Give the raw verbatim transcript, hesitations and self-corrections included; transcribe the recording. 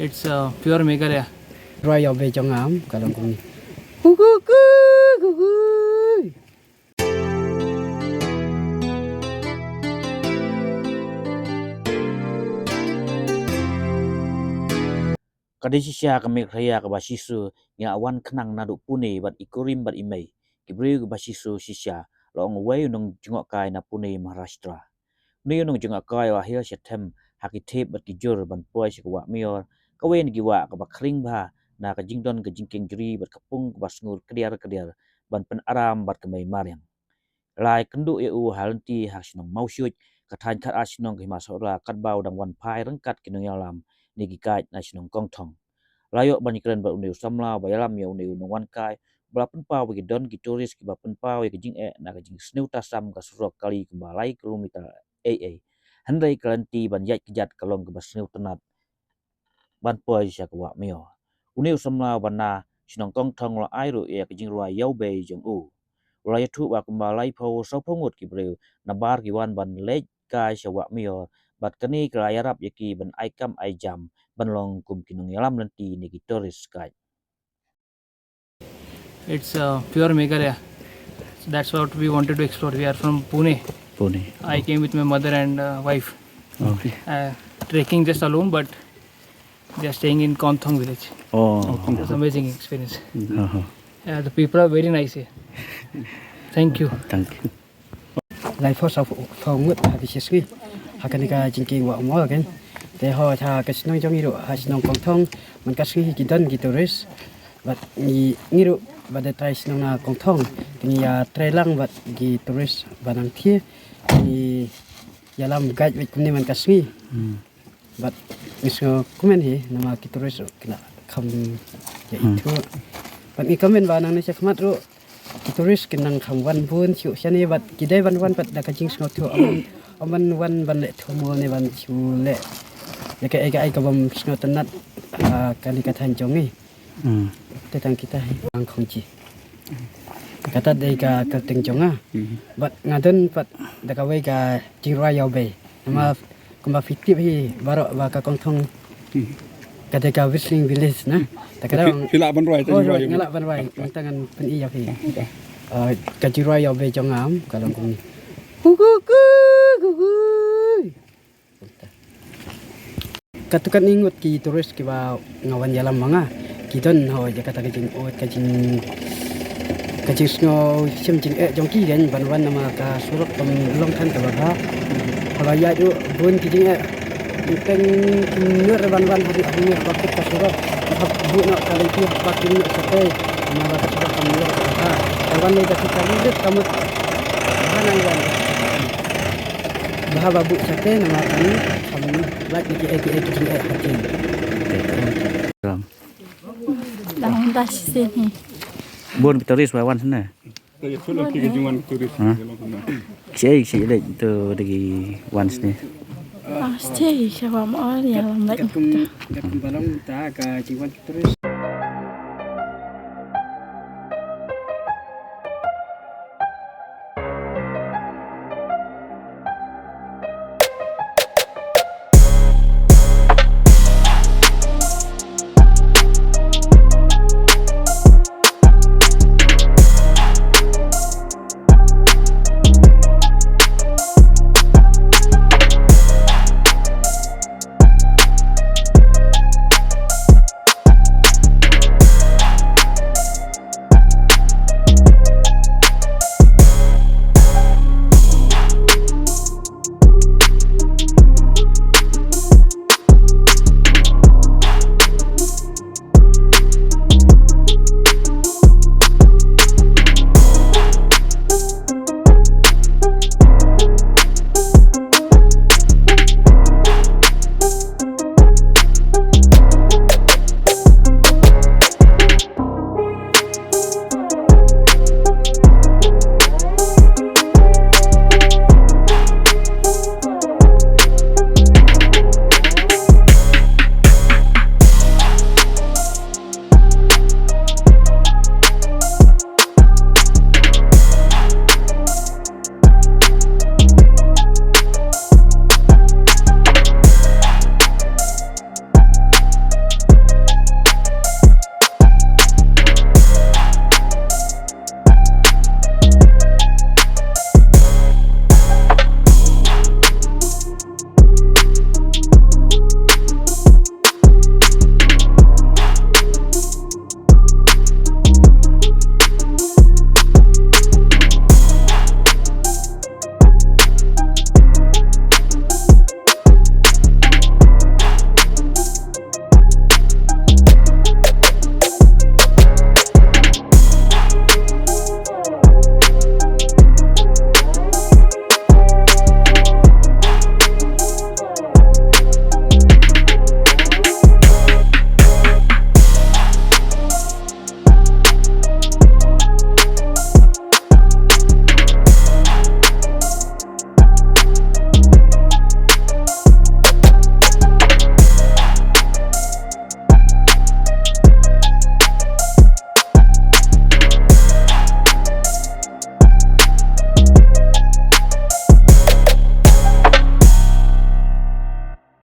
It's uh, pure Meghalaya. Royal Bejongam, Kalangkumi. Kuku, kuku. Ka dei shisha ka Meghalaya kaba shisha, nga wan khnang naduh Pune bad i kurim bad i mei. Ki briew kiba shisha shisha, la ong uwei u nongjngohkai na Pune, Maharashtra. Une u nongjngohkai u la hiar sha them ha ki thep bad ki jur ban poi sha ka wah Mior, kawei na ki wah kaba khring bha na ka jingdon ka jingkieng jri bad ka pung kaba sngur kdiar kdiar, ban pynaram bad ka mei mariang. La ïakynduh ïa u ha lynti ha shnong Mawshuit, ka thaiñ khatar shnong ka Hima Sohra, katba u dang wan phai ryngkat ki nongïalam ne ki guide na shnong Kongthong. La ïoh ban ïakren bad une u samla ba ïalam ïa une u nongwan kai, ba la pynpaw ba ki don ki tourist kiba pynpaw ïa ka jingeh na ka jingsniew tasam ka surok kali kumba lai kilometer ei ei. Hynrei ka lynti ban ïaid kjat ka long kaba sniew tynnat ban poi sha ka wah Mior. Une u samla uba na shnong Kongthong u la ai ruh ïa ka jingrwai ïawbei jong u. U la ïathuh ba kumba laiphew sawphew ngut ki briew nabar ki wan ban leit kai sha wah Mior, bad kane ka la ïarap ïa ki ban ai kam ai jam ban long kum ki nongïalam lynti ne ki tourist guide. It's uh, pure Meghalaya. So that's what we wanted to explore. We are from Pune. Pune. I came with my mother and uh, wife. Okay. Uh, trekking just alone, but they are staying in Kongthong village. Oh. It was amazing experience. Uh-huh. Uh, the people are very nice here. Thank you. Thank you. Laiphew sawphew ngut ha ki shi sngi ha kane ka jingkieng wah Mior kan. Te ho ha ka shnong jong ngi ruh ha shnong Kongthong man ka sngi ki don ki tourist. Bad ngi, ngi ruh ba dei trai shnong na Kongthong, te ngi ïa trei lang bad ki tourist ba nang thie. Ngi ïalam guide bad kumne man ka sngi. Hmm. Bad ngi sngew kumne hi namar ki tourist ruh ki la kham ïa, hmm, ithuh. Bad ngi kumne ba nangne sha khmat ruh ki tourist ki nang kham wan bun shuh shane bad ki dei ban wan pat da ka jingsngewthuh, ym ban, ym ban wan ban leh thumul ne ban shu leh ïa kaei kaei kabym sngewtynnat ha kane ka thaiñ jong ngi. Hmm. Te tang kita hi ang khong ji. Kata dei ka kyrteng jong nga. Hmm. Bad nga don pat da kawei ka jingrwai ïawbei. Namar kumba phi tip hi baroh ba ka Kongthong, hmm, ka dei ka whistling village na. Ta ka dang phi lah ban rwai, oh, nga lah ban rwai. Mynta ngan pyni ïa phi. Ah, ka jingrwai ïawbei jong nga ka long kumne. Kuku, kuku. Katto katne ngut ki tourist kiba nga wan ïalam ma nga ki don ho ïa kata ka jingud, ka jing, ka jingsngew shem jingeh jong ki kan ban wan namar ka surok kam long than kaba bha. Haba ïaid ruh bun ki jingeh. Teng ki ngur ban wan ha ha ngur ba kut ka surok. Hap buh noh ka lynti hap ba kin noh shatei. Namar ka surok kam long kaba bha. Ka wan lei da ki kali rit ka mut. Ba nang wan. Bha ba buh shatei namar kane kham lait na kiei kiei ki jingeh ha ki. Ram. Dang da shisien hi. Bun ki tourist ba wan shane. Ha? Kiei kiei leit to da ki wan shane. Dang shisien hi sha ba ma wan ïalam lait. Kat kum, kat kum ba long ta ka jingwan ki tourist.